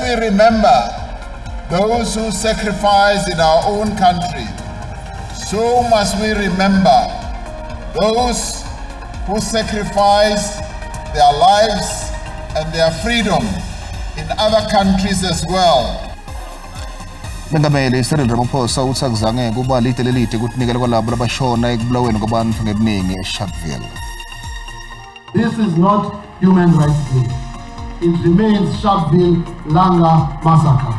we remember those who sacrificed in our own country, so must we remember those who sacrificed their lives and their freedom in other countries as well. Mengameli Cyril Ramaphosa utsi akuzange kuba lide lelide kutinikela kwalabo labashona ekubulaweni kwabantfu ngebuningi eSharpeville. This is not Human Rights Day. It remains Sharpeville Langa Massacre.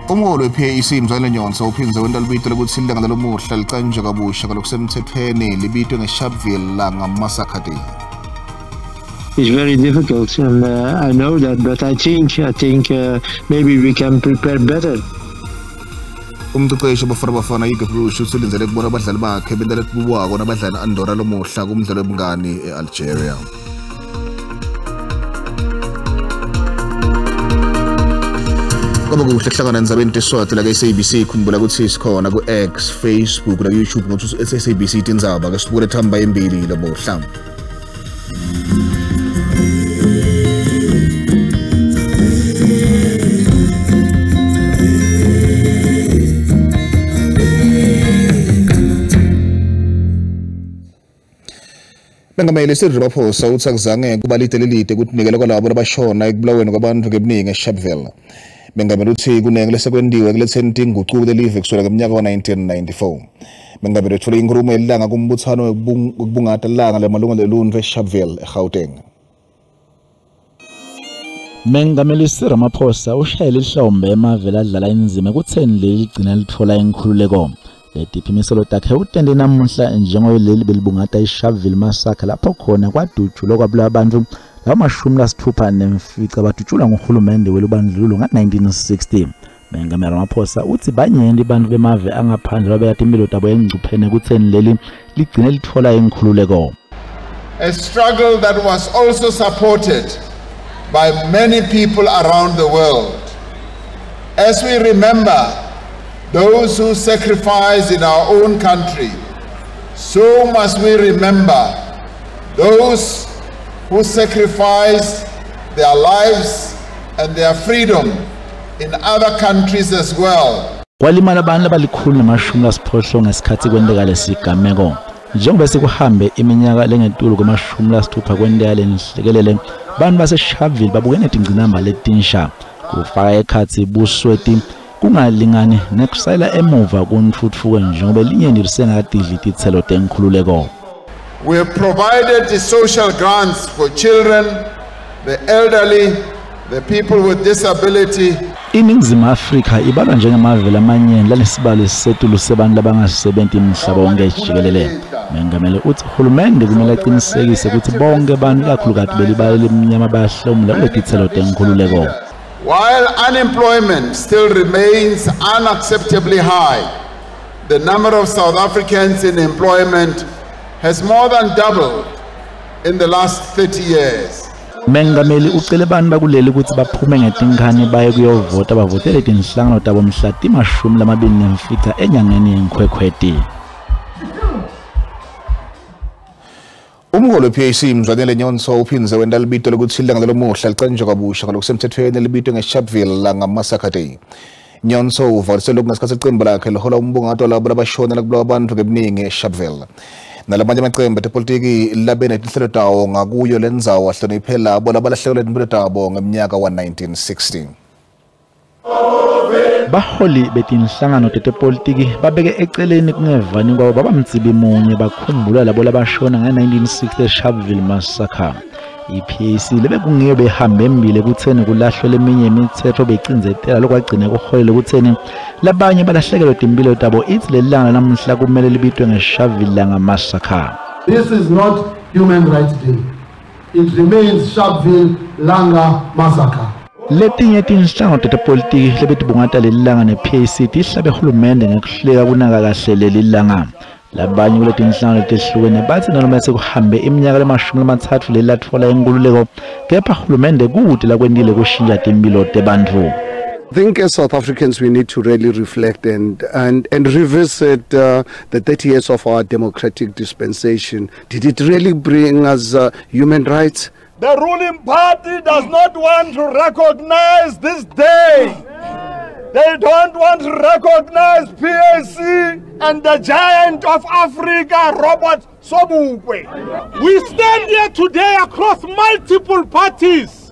Umholi we-PAC Mzwanele Nyonso uphindze wenta libito lekutsi ilanga lalomuhla licanjwe kabusha ngalokusemtsetfweni libitwe nge-Sharpeville Langa Massacre Day. It's very difficult, and I know that, but I think maybe we can prepare better. Umqeqeshi Bafana Bafana Hugo Broos usulindzele kubona abadlali bakhe benta letibukako nabadlala Andorra lomuhla kumdlalo webungani e-Algeria. Kwaba kuhle kuhlangana endzabeni teSwati la ka-SABC. Khumbula kutsi sikhona ku-X, Facebook na YouTube ngotsi SABC tindzaba. Ke sibukele thamba embili lomuhla. Mengameli Cyril Ramaphosa utsi akuzange kuba lide lelide kutinikela kwalabo labashona ekubulaweni kwabantfu ngebuningi eSharpeville. Mengameli utsi kunengi lesekwentiwe ekuletseni tingucuko telive kusukela ngeminyaka wa-1994. Mengameli wetfule inkhulumo yelilanga kumbutsano wekubungata lilanga lemalungelo eluntfu eSharpeville eGauteng. Mengameli Cyril Ramaphosa ushayele ihlombe emavele adlala inzima ekutseni leli ligcina litfola inkhululeko. Letiphimiselo takhe utende namuhla njengoba leli belibungata iSharpeville Massacre lapho khona kwadutshulwa kwabulawa abantu laba-65 badutshulwa nguhulumende welubandlululo nga-1960. Mengameli Ramaphosa utsi banyenti bantfu bemave angaphandle babeka timphilo tabo engcupheni ekutseni leli ligcine litfola inkhululeko. A struggle that was also supported by many people around the world. As we remember those who sacrificed in our own country, so must we remember those who sacrificed their lives and their freedom in other countries as well. Kwalimala abantu abali-180 ngesikhatsi kwenteka lesigameko. Njengoba sekuhambe iminyaka lengetulu kwema-60 kwenteka lenhlekelele, bantu baseSharpeville babukene netingcinamba letinsha, kufaka ekhatsi busweti, kungalingani nekusayela emuva kuntfutfuko njengoba linyenti lisengakadidli titselo tenkhululeko. We have provided the social grants for children, the elderly, the people with disability. INingizimu Afrika ibalwa njengemave lamanyenti lanesibalo esisetulu sebantu labangasebenti umhlaba wonke jikelele. Mengameli utsi hulumende kumele aqinisekise kutsi bonke bantu ikakhulukati belibala lemnyama bayahlomula kuletitselo tenkhululeko. While unemployment still remains unacceptably high, the number of South Africans in employment has more than doubled in the last 30 years. Mengameli ucele bantu bakuleli kutsi baphume ngetinkhani baye kuyovota bavotele tinhlangano tabo mhla ti-25 enyangeni yeNkhwekhweti. Umholi we-PAC Mzwanele Nyonso uphindze wenta libito lekutsi ilanga lalomuhla licanjwe kabusha ngalokusemtsetfweni libitwe nge-Sharpeville Langa Massacre Day. Nyonso uvakalise lokhu ngesikhatsi licembu lakhe lihola umbungato walabo labashona lakubulawa bantfu ngebuningi eSharpeville. Nalamanye amacembu etepolitiki labe netinhlelo tawo ngakuyo lendzawo ahloniphe labo labalahlekelwe timphilo tabo ngeminyaka wa-1960. Baholi betinhlangano tetepolitiki babeke eceleni kungevani kwabo babamtsibi munye bakhumbula labo labashona nga-1960 eSharpeville Massacre. I-PAC lebe kungiyo behambe embili ekutseni kulahlwe leminye imitsetfo becindzetela lokwagcina kuholele ekutseni labanye balahlekelwe timphilo tabo. Itsi leli langa namuhla kumele libitwe nge-Sharpeville Langa Massacre. This is not Human Rights Day. It remains Sharpeville Langa Massacre. Letinye tinhlangano tetepolitiki lebetibungata leli langa ne-PAC tihlabe hulumende ngekuhluleka kunaka kahle leli langa. Labanye kuletinhlangano letehlukene batsi nanoma sekuhambe iminyaka lema-30 leli latfola inkhululeko, kepha hulumende kute lakwentile kushintsha timphilo tebantfu. I think as South Africans we need to really reflect and revisit the 30 years of our democratic dispensation. Did it really bring us human rights? The ruling party does not want to recognize this day. They don't want to recognize PAC and the giant of Africa, Robert Sobukwe. We stand here today across multiple parties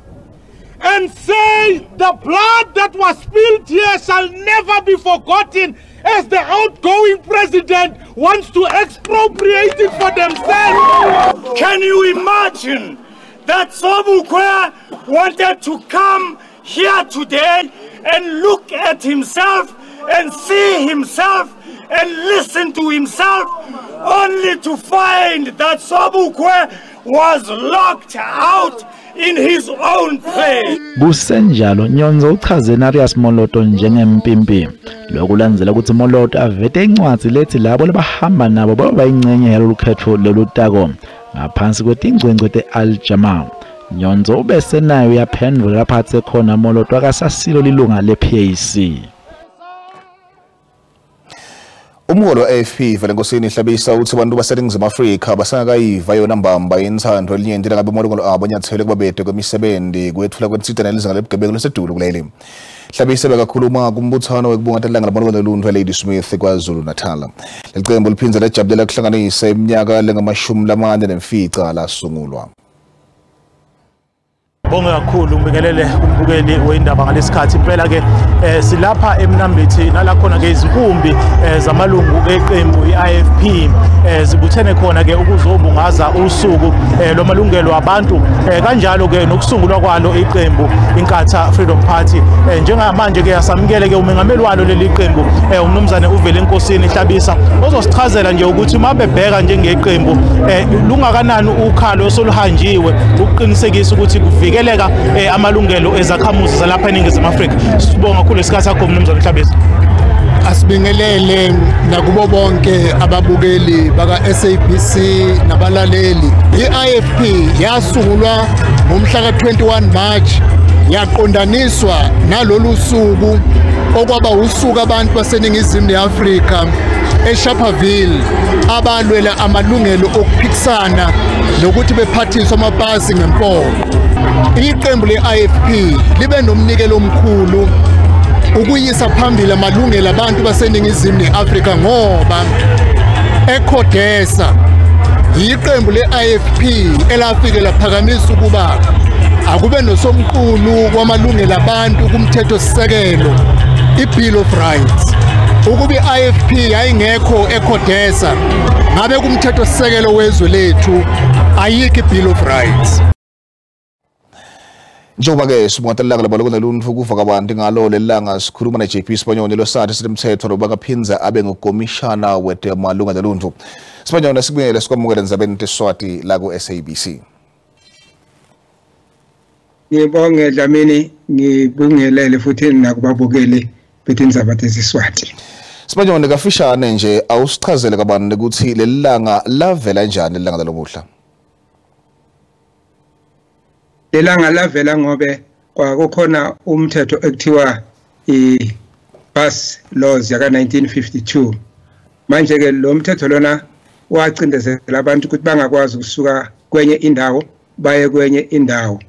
and say the blood that was spilled here shall never be forgotten, as the outgoing president wants to expropriate it for themselves. Can you imagine that Sobukwe wanted to come here today and look at himself and see himself and listen to himself, only to find that Sobukwe was locked out in his own place? Kusenjalo Nyonzo uchaze Narius Moloto njengempimpi. Lokulandzela ukuthi Moloto avete incwadzi lethi labo labahamba nabo baba ingcenye yalolukhetho lolutako ngaphansi kwetingcwengcwe te-Al-Jamaa. Nyonzo ubesenayo uyaphendvula lapha atse khona Moloto akasasilo lilunga le-PAC. Umholo we-AFP Velenkosini Hlabisa uthi abantu baseNingizimu Afrika basangakayiva yona mbamba inthando elinyenti langabe amalungelo abo anyathele kubabede kwemisebenzi kwethula kwensita nelizinga lebugebengu lesedulu kuleli. Hlabisa bekakhuluma kumbuthano wekubunga ilanga lamalungelo oluntu eLadysmith KwaZulu Natal. Leli qembu liphindze lajabulela kuhlanganisa iminyaka lengamashumi 45 lasungulwa. Bonge kakhulu ngibingelele kumbukeli weindaba ngalesikhathi. Impela ke silapha eMnambithi nala khona ke izinkumbi zamalungu eqembu iIFP zibuthene khona ke ukuzobungaza usuku lwamalungelo abantu, kanjalo ke nokusungulwa kwalo iqembu Inkatha Freedom Party. Njengamanje ke asamukele ke umengameli walo leli qembu umnumzane uVelenkosini Hlabisa ozosichazela nje ukuthi uma bebheka njengeqembu lungakanani ukhalo osoluhanjiwe ukuqinisekisa ukuthi kuvikeleka amalungelo ezakhamuzi zalapha eNingizimu Afrika. Sibonga kakhulu isikhathi sakho mnumzane Hlabisa. Asibingelele nakubo bonke ababukeli baka SABC nabalaleli. I-IFP yasungulwa ngomhla ka-21 March, yaqondaniswa nalolu suku okwaba usuku abantu baseNingizimu neAfrika eSharpeville abalwela amalungelo okuphikisana nokuthi bephathiswe amapasi ngempoqo. Iqembu le-IFP libe nomnikelo omkhulu ukuyisa phambili amalungelo abantu baseNingizimu neAfrika, ngoba eCodesa iqembu le-IFP elafike laphakamisa ukuba akube nosomqulu wamalungelo abantu kumthethosisekelo, i-Bill of Rights. Ukuba i-IFP yayingekho eCodesa, ngabe kumthethosisekelo wezwe lethu ayikho i-Bill of Rights. Njengoba-ke sibungatha ilanga labalungelo loluntu kuva kabanti ngalo leli langa, sikhuluma ne-JP Sibanyoni losathi silemthetho lobakaphinza abe ngukomishana wetemalungelo oluntu. Sibanyoni, sikubingelele sikwamukele endzabeni teSiswati la ku-SABC. Ngibonge Dlamini, ngibingelele futhi nakubabukeli betindzaba teSiswati. Sibanyoni, kafishane nje awusichazele kabanti ukuthi leli langa lavela njani lelanga lalomuhla? Lelanga lavela ngobe kwakukhona umthetho ekuthiwa i-Pass Laws yaka 1952. Manje ke lo mthetho lona wacindezela abantu ukuthi bangakwazi ukusuka kwenye indawo baye kwenye indawo.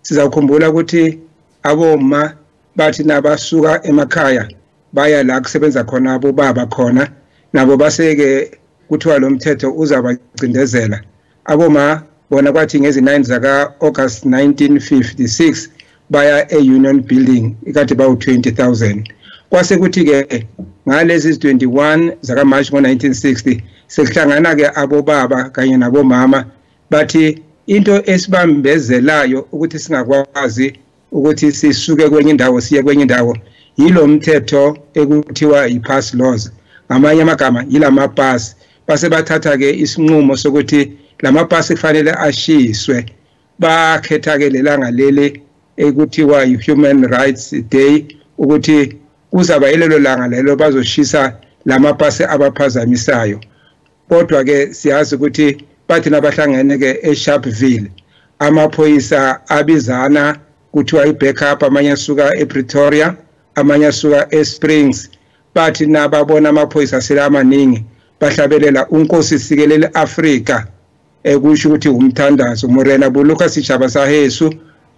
Sizakukhumbula ukuthi aboma bathi nabasuka emakhaya baya la kusebenza khona abobaba khona, nabo baseke kuthiwa lo mthetho uzabacindezela. Aboma bona kwathi ngezi 9 zaka August 1956 baya e-Union Building ikade bawu 20,000. Kwase kuthi ke ngalezi 21 zaka March ngo-1960 sekuhlangana ke abobaba kanye nabomama, bathi into esibambezelayo ukuthi singakwazi ukuthi sisuke kwenye indawo siye kwenye indawo yilo mthetho ekuthiwa i-pass laws, ngamanye amagama yilamapasi. Base bathatha ke isinqumo sokuthi lamapasi kufanele ashiswe. Bakhetha ke lelanga leli ekuthiwa i-Human Rights Day ukuthi kuzaba yilelo langa lelo bazoshisa lamapasi abaphazamisayo. Kodwa ke siyazi ukuthi bathi nabahlangene ke eSharpeville amaphoyisa abizana kuthiwa i-backup, amanye asuka ePretoria, amanye asuka eSprings. Bathi nababona amaphoyisa sele amaningi bahlabelela uNkosi sikelele Afrika. Kusho ukuthi umthandazo Morena buluka sitjhaba sahesu.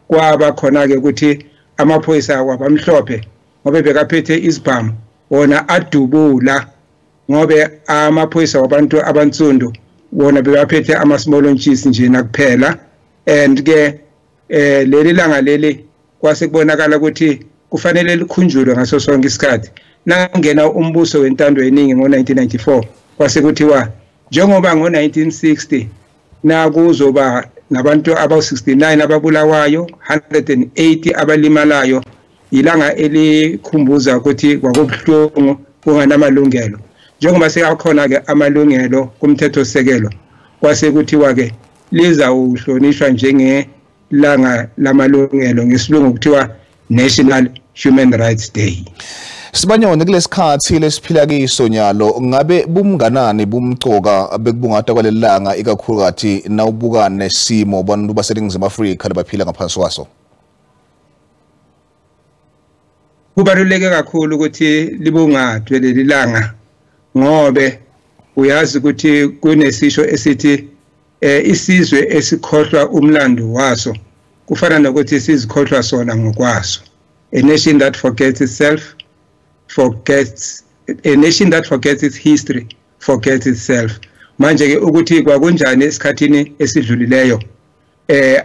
Kwaba khona ke ukuthi amaphoyisa wabamhlophe ngoba bekaphethe izibhamu wona adubula, ngobe amaphoyisa wabantu abansundu wona bebaphethe ama small lunches nje nakuphela. And ke leli langa leli kwase kubonakala ukuthi kufanele likhunjulwe ngaso sonke isikhathi. Nangena umbuso wentando yeningi ngo-1994 kwase kuthiwa njengoba ngo-1960 nakuzoba nabantu abawu-69 ababulawayo, 180 abalimalayo, ilanga elikhumbuza ukuthi kwakubuhlungu kunganamalungelo. Njengoba sekakhona ke amalungelo kumthethosisekelo, kwase kuthiwa ke lizawuhlonishwa njengelanga lamalungelo, ngesilungu kuthiwa National Human Rights Day. Sibanyoni, kulesikhathi lesiphila kiso nyalo, ngabe bumnganani bumcoka bekubungata kwaleli langa ikakhulukazi nawubuka nesimo bantu baseNingizimu Afrika labaphila ngaphansi kwaso? Kubaluleke kakhulu ukuthi libungathwe leli langa, ngobe uyazi ukuthi kunesisho esithi isizwe esikhohlwa umlando waso kufana nokuthi sizikhohlwa sona ngokwaso. A nation that forgets itself forgets, a nation that forgets its history forgets itself. Manje ke ukuthi kwakunjani esikhathini esidlulileyo,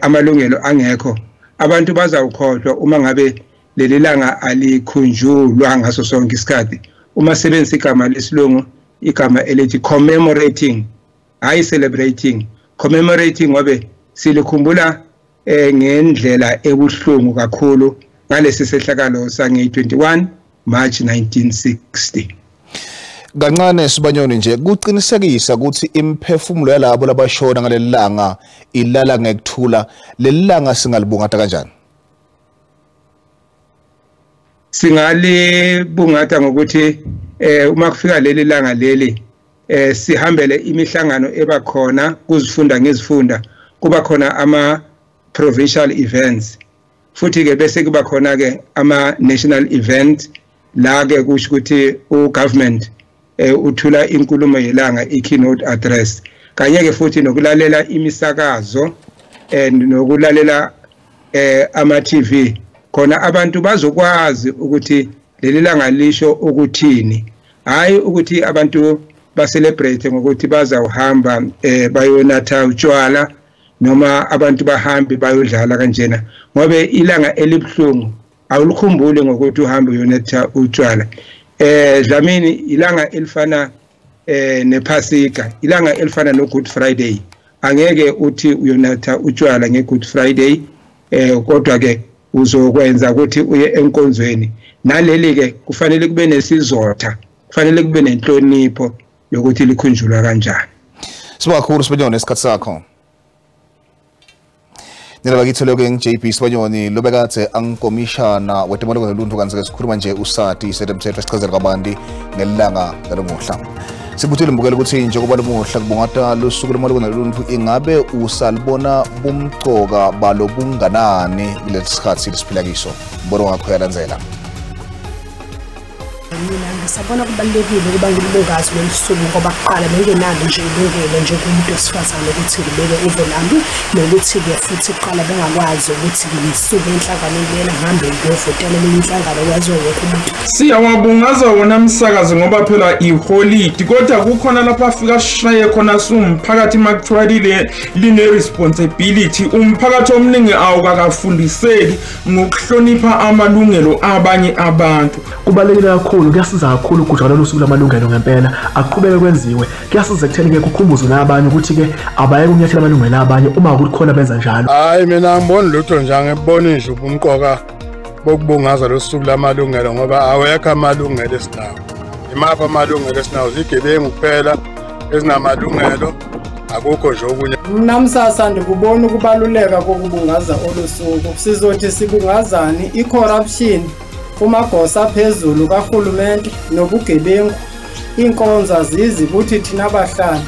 amalungelo angekho, abantu bazawukhohlwa uma ngabe leli langa alikhunjulwa ngaso sonke isikhathi. Uma sebenzisa igama lesilungu, igama elithi commemorating, hayi celebrating, commemorating, ngobe silikhumbula ngendlela ebuhlungu kakhulu ngalesi sehlakalo sange-21 March 1960. Kancane Sibanyoni nje kuqinisekisa ukuthi imphefumulo yalabo labashona ngaleli langa ilala ngekuthula, leli langa singalibungata kanjani? Singalibungata ngokuthi uma kufika leli langa leli sihambele imihlangano ebakhona kuzifunda ngezifunda, kuba khona ama provincial events, futhi ke bese kuba khona ke ama national event la ke kusho ukuthi ugovernment uthula inkulumo yelanga, i-keynote address, kanye ke futhi nokulalela imisakazo and nokulalela ama TV, khona abantu bazokwazi ukuthi leli langa lisho ukuthini. Hayi ukuthi abantu ba celebrate ngokuthi bazawuhamba bayonatha utshwala noma abantu bahambe bayodlala kanjena, ngobe ilanga elibuhlungu awulikhumbuli ngokuthi uhambe uyonatha utshwala. Dlamini, ilanga elifana nePhasika, ilanga elifana no Good Friday, angeke uthi uyonatha utshwala ngeGood Friday, kodwa ke uzokwenza ukuthi uye enkonzweni. Naleli ke kufanele kube nesizotha, kufanele kube nenhlonipho yokuthi likhunjulwa kanjani. Sibonga kakhulu Sibanyoni esikhathi sakho. Nina bakithi lokho ngi-JB Sibanyoni lobekade angikomishana wetemalungelo loluntu, kanti ke sikhuluma nje usati setemthetho sichazela kabanti ngelanga lalomuhla. Sibuthile mbukela ukuthi njengoba lomuhla kubungata lusuku lwamalungelo oluntu, ingabe usalibona bumcoka balo bunganani kulesi sikhathi lesiphila kiso? Mbono wakho uyalandzela. Mina ngisabona kubalulekile ukuba ngilibungaze lolu suku, ngoba kuqala bengenalo nje ilungelo nje kumuntu wesifazane ukuthi ngibeke uvo lami, nokuthi-ke futhi kuqala bengakwazi ukuthi ngisuke enhlanganweni lena ngihambe ngiyovotela eminye inhlangano kwaziwa wonke umuntu. Siyawabungaza wona msakazi ngoba phela iholidi, kodwa kukhona lapho afika sishaye khona siwumphakathi makuthiwa line-responsibility. Umphakathi omningi awukakafundiseki ngokuhlonipha amalungelo abanye abantu. Kubalulekile kakhulu, kuyasiza kakhulu ukugujwa lolu suku lamalungelo ngempela, aqhubeke kwenziwe. Kuyasiza ekutheni-ke kukhumbuzwe nabanye ukuthi-ke abayeke ukunyathela amalungelo abanye uma kukhona benza njalo. Hhayi, mina angiboni lutho nje, angiboni nje ubumqoka bokubungaza lolu suku lamalungelo, ngoba awekho amalungelo esinawo. Imaphi amalungelo esinawo? Zigebengu kuphela ezinamalungelo, akukho nje okunye. Mna msasa ndikubona ukubaluleka kokubungaza olu suku. Sizothi sibungazani i-corruption kumagosa phezulu karhulumente nobugebengu. Iinkonzo azizi kuthi thina bahlali.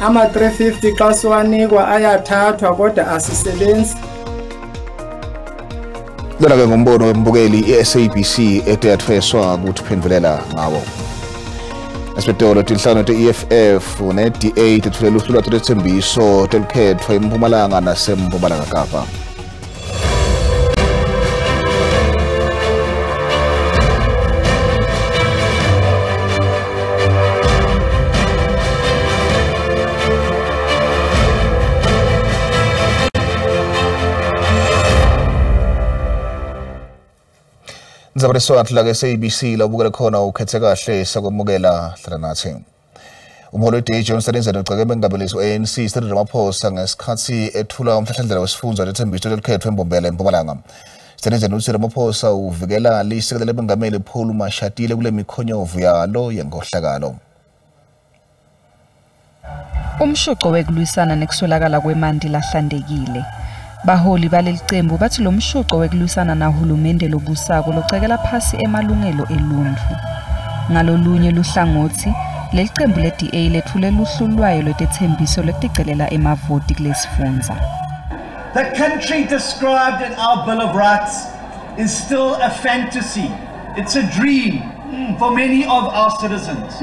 Ama-350 xa siwanikwa ayathathwa kodwa asisebenzi. Lona ke ngumbono wembukeli i-SABC ede yathweswa ukuthi phendulela ngawo. Esibetolo tinhlangano te-EFF ne-DA tetfule luhlu lwato lwetsembiso telukhetfo eMpumalanga naseMpumalanga Kapa. Ndzaba leswati la ke-SABC la ubukele khona ukhethe kahle sakwemukela hlala nathi. Umholi we-DA John Steenhuisen uceke mengameli we-ANC Cyril Ramaphosa ngesikhathi ethula umhlahlandlela wesifundza lethembiso lelukhetfo eMbombela eMpumalanga. Steenhuisen utsi Ramaphosa uvikela lisekela lemengameli Paul Mashatile kule mikhonyovu yalo yenkohlakalo. Umshuco wekulwisana nekuswelakala kwemanti lahlantekile. Baholi baleli cembu bathi lo mshuco wekulwisana nahulumende lobusako locekela phasi emalungelo eluntu. Ngalolunye luhlangothi, leli cembu le-DA lethule luhlu lwayo lwetethembiso lwekuticelela emavoti kulesifundza. The country described in our Bill of Rights is still a fantasy. It's a dream for many of our citizens.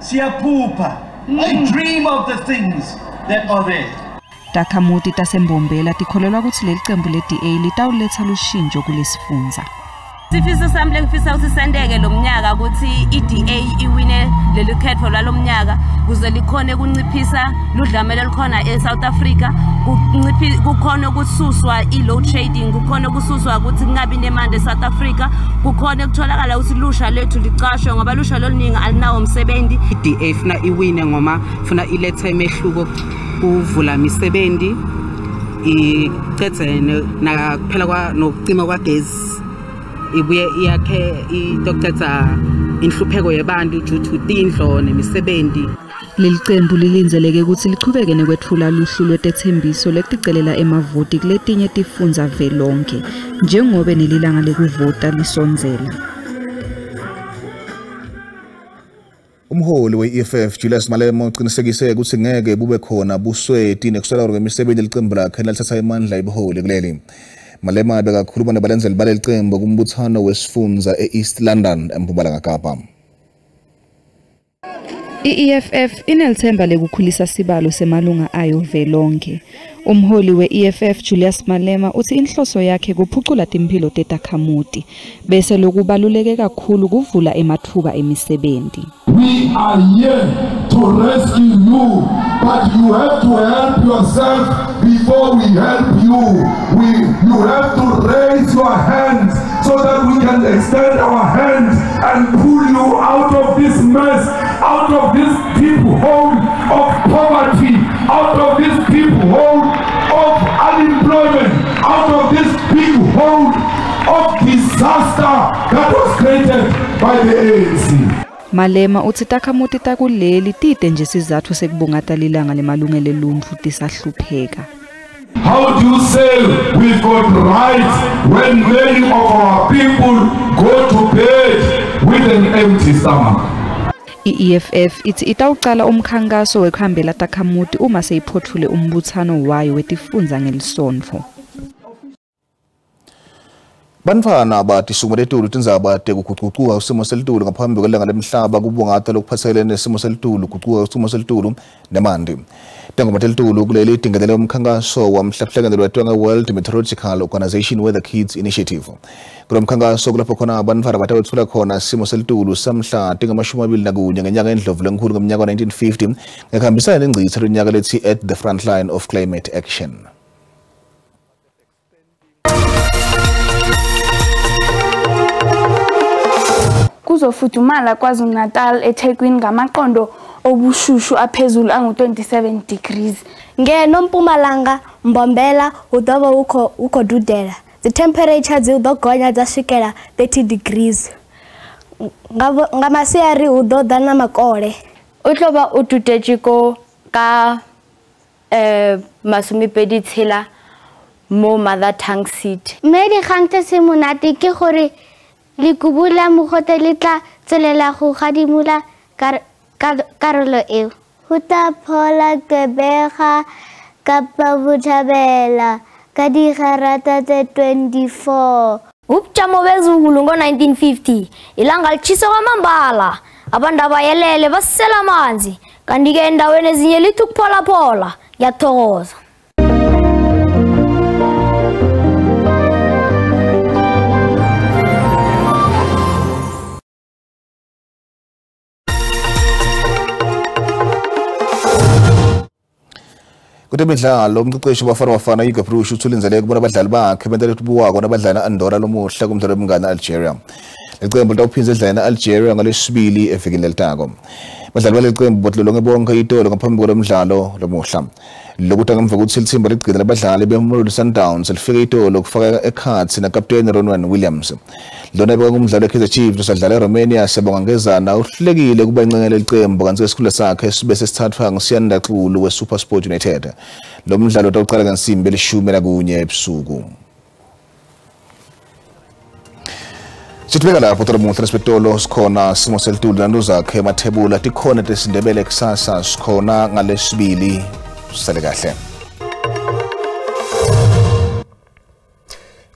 Siyaphupha. They dream of the things that are there. Takhamuti taseMbombela tikholelwa kutsi leli cembu le-DA litawuletsa lushintsho kulesifundza. Sifiso sami lengifisa ukuthi sendeke lo mnyaka ukuthi i-DA iwine leli khetho lwalomnyaka kuze likhone kunciphisa ludlame lolukhona eSouth Africa, kukhona ukususwa i-load shedding, kukhona ukususwa ukuthi kungabi nemali eSouth Africa, kukhona kutholakala ukuthi lusha lethu licashwe ngoba lusha loluningi alinawo umsebenzi. I-DA funa iwine ngoma funa ilethe imehluko kuvula imisebenzi, icedze nakuphela kwa nokucima kwagesi, ibuye iyakhe itokucedza inhlupheko yebantu due to tindlo nemisebenzi. Leli cembu lilindzeleke kutsi lichubeke nekwetfula luhlu lwetethembiso lekuticelela emavoti kuletinye tifundza velonke njengobe nelilanga lekuvota lisondzela. Umholi we-EFF Julius Malema uqinisekise ukuthi ngeke bube khona busweti nekuswelakala kwemisebenzi licembu lakhe lalithatha emandla ebuholi kuleli. Malema bekakhuluma nabalandzeli baleli cembu kumbuthano wesifundza e-East London eMpumalanga Kapa. I-EFF inelithemba lekukhulisa sibalo semalunga ayo velonke. Umholi we-EFF Julius Malema uthi inhloso yakhe kuphucula timphilo tetakhamuti bese lokubaluleke kakhulu kuvula ematfuba emisebenzi. We are here to rescue you, but you have to help yourself before we help you. You have to raise your hands so that we can extend our hands and pull you out of this mess, out of this deep hole of poverty, out of this deep hole of unemployment, out of this big hole of disaster that was created by the ANC. Malema utsi takhamuti takuleli tite nje sizatfu sekubungata lilanga lemalungelo eluntfu tisahlupheka. How do you say we've got rights when many of our people go to bed with an empty stomach? I-EFF ithi itawucala umkhankaso wekuhambela takhamuti uma seyiphothule umbuthano wayo wetifundza ngelisonto. Bantfwana batisungule etulu tindzaba tekugucugucuka isimo selitulu ngaphambi kwelanga lemhlaba kubungata lokuphatselene nesimo selitulu, gucuka isimo selitulu nemanti. Tangoma telitulu kuleli tingenele umkhankaso wamhlabuhlangene lwetwa nge-World Meteorological Organization Weather Kids Initiative. Kulo mkhankaso kulapho khona bantfwana batawetfula khona simo selitulu samhla tingamashumi ngenyanga endlovu lenkhulu ngomnyaka wa-1950 ngekuhambisana nengcitsa lonyaka lethi At the Frontline of Climate Action. Kuzofudumala KwaZulu-Natal eThekwini ngamaqondo obushushu aphezulu angu-27 degrees. Ngeno Mpumalanga, Mbombela hu ḓo vha hu khou dudela. Dzi temperature dzi ḓo gonya dza swikela 30 degrees. Nga masiari hu ḓo ḓa na makole. U tlo vha u dudetše ko ka 26 mo Mother Tongue City. Mme dikgang tse se monate ke gore lekubu la mogote le tla tswelela go gadimola karolo eo. Ho tla phola Gqeberha, Kapa Botjhabela ka digrata tse 24. Ubujamo bezulu ngo-1950 ilanga litjhisa kwamambala. Abantu abayelele basisela amanzi, kanti-ke endaweni ezinye lithi ukupholaphola. Ngiyathokoza. Kutemidlalo umqeqeshi waBafana Bafana Hugo Broos uthulinzeleke kubona abadlali bakhe bentela ukubuwako nabadlali Andorra lomuhla kumdlalo wobungani Algeria. Lecembu litawuphinza edlale na-Algeria ngalwesibili evikini lelitako. Abadlali baleli qembu batilolonge bonke itolo ngaphambi kwalomdlalo lomuhla. Lokhu ngemva kokuthi lithimba ligcina labadlali beMamelodi Sundowns lifike itolo kufaka ekhatsi nakapteni Ronwen Williams. Lona bekungumdlalo weKaizer Chiefs osadlala eRomania Siyabonga Ngezana uhlulekile kuba ingxenye lelicembu kanti isikhundla sakhe sibe sesithathwa nguSiyanda Xulu weSuperSport United. Lo mdlalo utawuqala ngensimbi 11 ebusuku. Sithubeka lapho tolomuhla lesibetolo sikhona simo selitulu nantozakhe emathebula tikhona tesindebele kusasa sikhona ngalesibili. Sale kahle.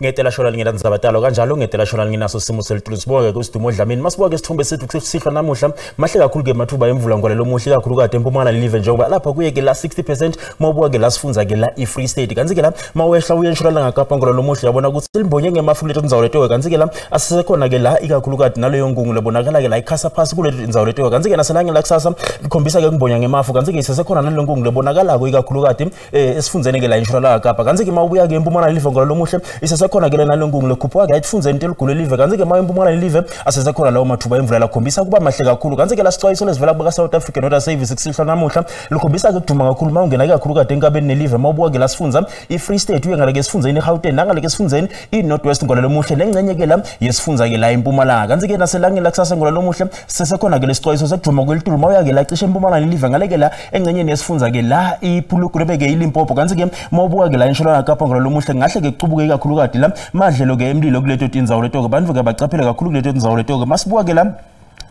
Ngetela shona lingena nzabatalo kanjalo ngetela shona linginaso simo selitulu sibonge kusidumo Dlamini masibuke isithombe sethu kusihlwa namuhla mahle kakhulu ke mathuba emvula ngolelo muhle kakhulu kade eMpumalanga live njengoba lapha kuye ke la 60% mawubuka ke la sifunza ke la iFree State kanti ke la mawehla uye entshonalanga Kapa ngolelo muhle yabona ukuthi limbonye ngemafu leto ndzawo leto kanti ke la asisekhona ke la ikakhulu kade naleyo ngungu lebonakala ke la ikhasa phasi kuleto ndzawo leto kanti ke naselangeni la kusasa likhombisa ke kumbonya ngemafu kanti ke isesekhona naleyo ngungu lebonakala ko ikakhulu kade esifunzeni ke la entshonalanga Kapa kanti ke mawubuya ke eMpumalanga live ngolelo muhle isesekhona ke lena ngungu lekhuphuka ke ayifunze into eligulo live kanti ke maye eMpumalanga live asesekhona lawo mathuba emvula lakhombisa kuba mahle kakhulu kanti ke lasixwayiso lesivela kuba South African Weather Service kusihlwa namuhla likhombisa ke kuduma kakhulu mawungena kakhulu kade enkabeni nelive mawubuka ke lasifunza iFree State uye ngale ke sifunzeni iGauteng nangale ke sifunzeni iNorth West ngolelo muhle lengcenye ke la yesifunza ke la eMpumalanga kanti ke naselangeni lakusasa ngolelo muhle sesekhona ke lesixwayiso sekuduma kwelitulu mawuya ke la cishe eMpumalanga live ngale ke la engcenyeni yesifunza ke la iPhuluku ke iLimpopo kanti ke mawubuka ke la entshonalanga Kapa ngolelo muhle ngahle ke kucubuke kakhulu kade la madlelo ke emlilo kuleto tindzawo leto ke bantu ke bacaphele kakhulu kuleto tindzawo leto ke masibuka ke la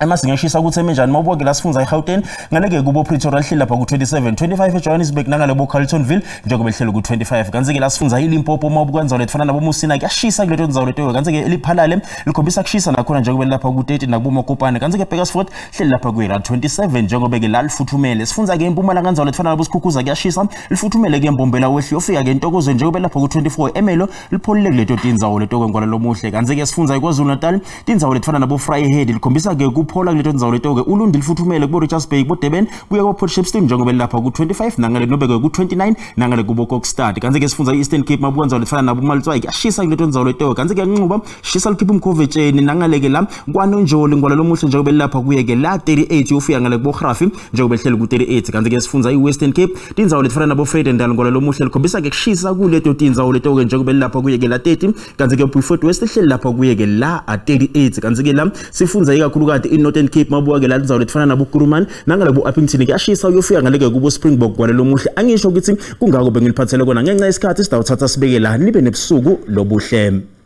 emazinga ukuthi emenjani mawubuka ke la sifunza iGauteng ngaleke kubo Pretoria lihleli lapha ku27 25 eJohannesburg nangale bo Carltonville njengoba lihleli ku25 kanti ke la sifunza iLimpopo mawubuka ndzawo letfana nabo Musina kuyashisa kuleto ndzawo leto kanti ke eliphalale likhombisa kushisa nakhona njengoba lapha ku30 nakubo Mokopane kanti ke Bakersford lihleli lapha ku27 njengoba ke la lifuthumele sifunza ke eMpumalanga ndzawo letfana nabo Sikhukhuza kuyashisa lifuthumele ke eMbombela wehli yofika ke Ntokozo njengoba lapha ku24 eMelo lipholile kuleto tindzawo leto ngolelo lomuhle kanti ke sifunza iKwaZulu Natal tindzawo letfana nabo Vryheid likhombisa ke kuphola kuleto ndzawo leto ke Ulundi lifuthumele kubo Richards Bay kubo Durban kuya kubo Port Shepstone njengoba lapha ku25 nangale nobeke ku29 nangale kubo Kokstad kanti ke sifunza iEastern Cape mabuka ndzawo letfana nabo Maltswai kuyashisa kuleto ndzawo leto kanti ke Nxuba shisa likhipha umkhovetsheni nangale ke la kwaNonjoli ngolelo muhle njengoba lapha kuye ke la 38 yofika ngale kubo Grafi njengoba ehleli ku38 kanti ke sifunza iWestern Cape tindzawo letfana nabo Vredendal ngolelo muhle likhombisa ke kushisa kuleto tindzawo leto ke njengoba lapha kuye ke la 30 kanti ke Beaufort West ehleli lapha kuye ke la 38 kanti ke la sifunza ikakhulukati iNorthern Cape mabuka ke la ndzawo letfana nabo Kuruman nangale bo Upington kuyashisa uyofika ngale ke kubo Springbok kwalelo muhle angisho ukuthi kungako bengiliphathele kona ngenxa yesikhathi sidawuthatha sibeke la nibe nebusuku lobuhle.